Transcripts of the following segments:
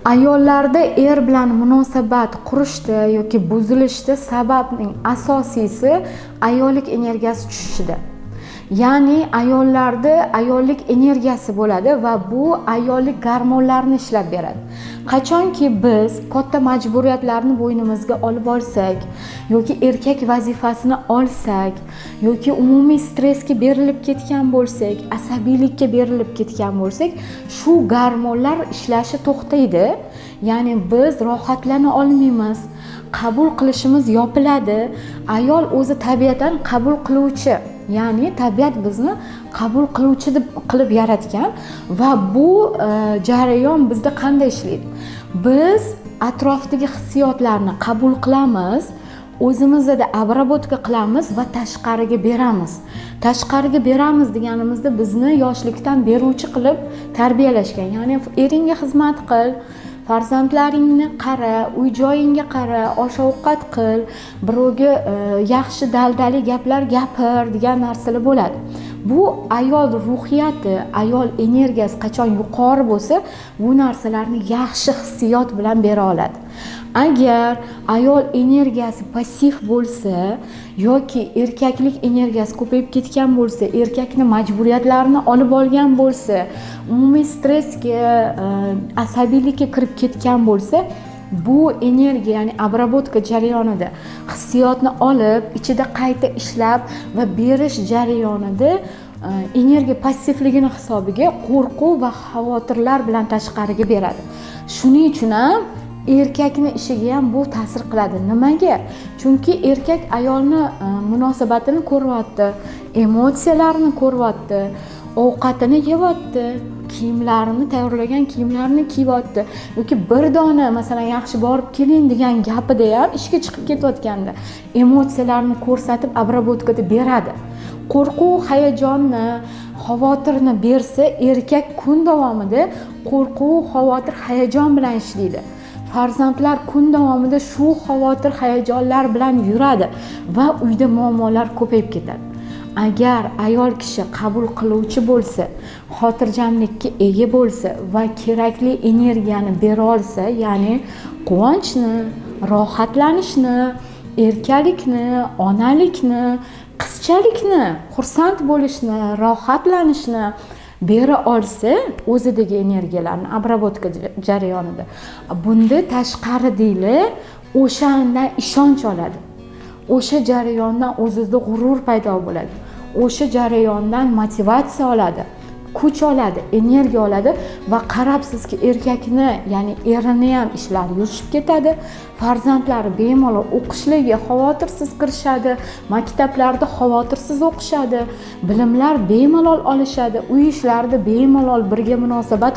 Ayollarda er bilan munosabat qurishda yoki buzilishda sababning asosiysi ayollik energiyasi tushishida. Ya'ni ayollarda ayollik energiyasi bo'ladi va bu ayollik gormonlarni ishlab beradi. Qachonki biz katta majburiyatlarni bo'ynimizga olib olsak yoki erkak vazifasini olsak yoki umumiy stressga berilib ketgan bo'lsak, asabiylikka berilib ketgan bo'lsak, shu gormonlar ishlashi to'xtaydi. Ya'ni biz rohatlana olmaymiz, qabul qilishimiz yopiladi. Ayol o'zi tabiatan qabul qiluvchi, ya'ni tabiat bizni qabul qiluvchi deb qilib yaratgan va bu jarayon bizda qanday ishlaydi? Biz atrofdagi hissiyotlarni qabul qilamiz, o'zimizda обработка qilamiz va tashqariga beramiz. Tashqariga beramiz deganimizda bizni yoshlikdan beruvchi qilib tarbiyalashgan. Ya'ni eringga xizmat qil, farzandlaringni qara, uy joyingga qara, osh ovqat qil, birovga yaxshi daldali gaplar gapir degan narsalar bo'ladi. Bu ayol ruhiyati, ayol energiyasi qachon yuqori bo'lsa, bu narsalarni yaxshi hissiyot bilan bera oladi. Agar ayol energiyasi passiv bo'lsa yoki erkaklik energiyasi ko'payib ketgan bo'lsa, erkakni majburiyatlarini olib olgan bo'lsa, umumiy stressga, asabiylikka kirib ketgan bo'lsa, bu energiya, ya'ni обработка jarayonida hissiyotni olib, ichida qayta ishlab va berish jarayonida energiya passivligini hisobiga qo'rquv va xavotirlar bilan tashqariga beradi. Shuning uchun ham erkakni ishiga ham bu ta'sir qiladi. Nimaga? Chunki erkak ayolni munosabatini ko'ryapti, emotsiyalarini ko'ryapti, ovqatini yeyapti, kiyimlarini tayyorlagan kiyimlarini kiyyapti yoki bir dona, masalan, yaxshi borib keling degan gapida ham ishga chiqib ketayotganda emotsiyalarni ko'rsatib обработка da beradi. Qo'rquv, hayajonni, xavotirni bersa, erkak kun davomida qo'rquv, xavotir, hayajon bilan ishlaydi. Farzandlar kun davomida shu xavotir, hayajonlar bilan yuradi va uyda muammolar ko'payib ketadi. Agar ayol kishi qabul qiluvchi bo'lsa, xotirjamlikka ega bo'lsa va kerakli energiyani bera olsa, ya'ni quvonchni, rohatlanishni, erkalikni, onalikni, qizchalikni, xursand bo'lishni, rohatlanishni bera olsa, o'zidagi energiyalarni обработка jarayonida, bunda tashqaridagilar o'shandan ishonch oladi, o'sha jarayondan o'zida g'urur paydo bo'ladi, o'sha jarayondan motivatsiya oladi, kuch oladi, energiya oladi va qarabsizki, erkakni, ya'ni erini ham ishlari yurishib ketadi, farzandlari bemalol o'qishlarga xavotirsiz kirishadi, maktablarda xavotirsiz o'qishadi, bilimlar bemalol olishadi, uy ishlarida bemalol birga munosabat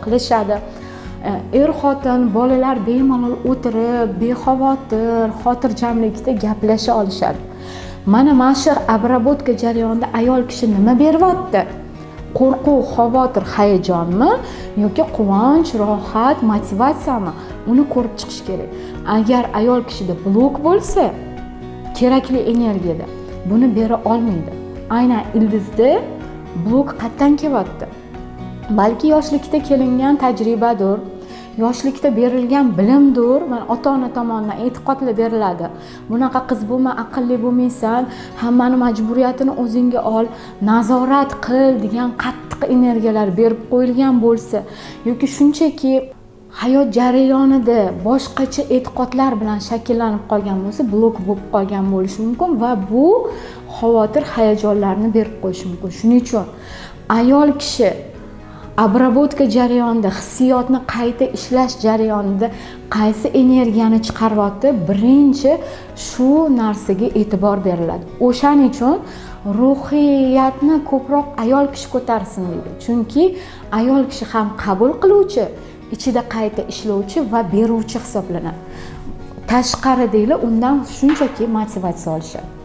qilishadi. Er xotin, bolalar bemalol o'tirib, bexavotir, xotirjamlikda gaplasha olishadi. Mana shu обработка jarayonida ayol kishi nima beryapti? Qo'rquv, xavotir, hayajonmi yoki quvonch, rohat, motivatsiyami? Uni ko'rib chiqish kerak. Agar ayol kishida blok bo'lsa kerakli energiyada, buni bera olmaydi. Aynan ildizda blok qayerdan kelyapti? Balki yoshlikda kelingan tajribadir, yoshlikda berilgan bilimdir. Mana, ota ona tomonidan e'tiqodlar beriladi: bunaqa qiz bo'lma, aqlli bo'lmaysan, hammani majburiyatini o'zingga ol, nazorat qil degan qattiq energiyalar berib qo'yilgan bo'lsa yoki shunchaki hayot jarayonida boshqacha e'tiqodlar bilan shakllanib qolgan bo'lsa, blok bo'lib qolgan bo'lishi mumkin va bu xavotir, hayajonlarni berib qo'yishi mumkin. Shuning uchun ayol kishi обработка jarayonida, hissiyotni qayta ishlash jarayonida qaysi energiyani chiqaryapti, birinchi shu narsaga e'tibor beriladi. O'shaning uchun ruhiyatni ko'proq ayol kishi ko'tarsin deydi, chunki ayol kishi ham qabul qiluvchi, ichida qayta ishlovchi va beruvchi hisoblanadi. Tashqaridagilar undan shunchaki motivatsiya olishadi.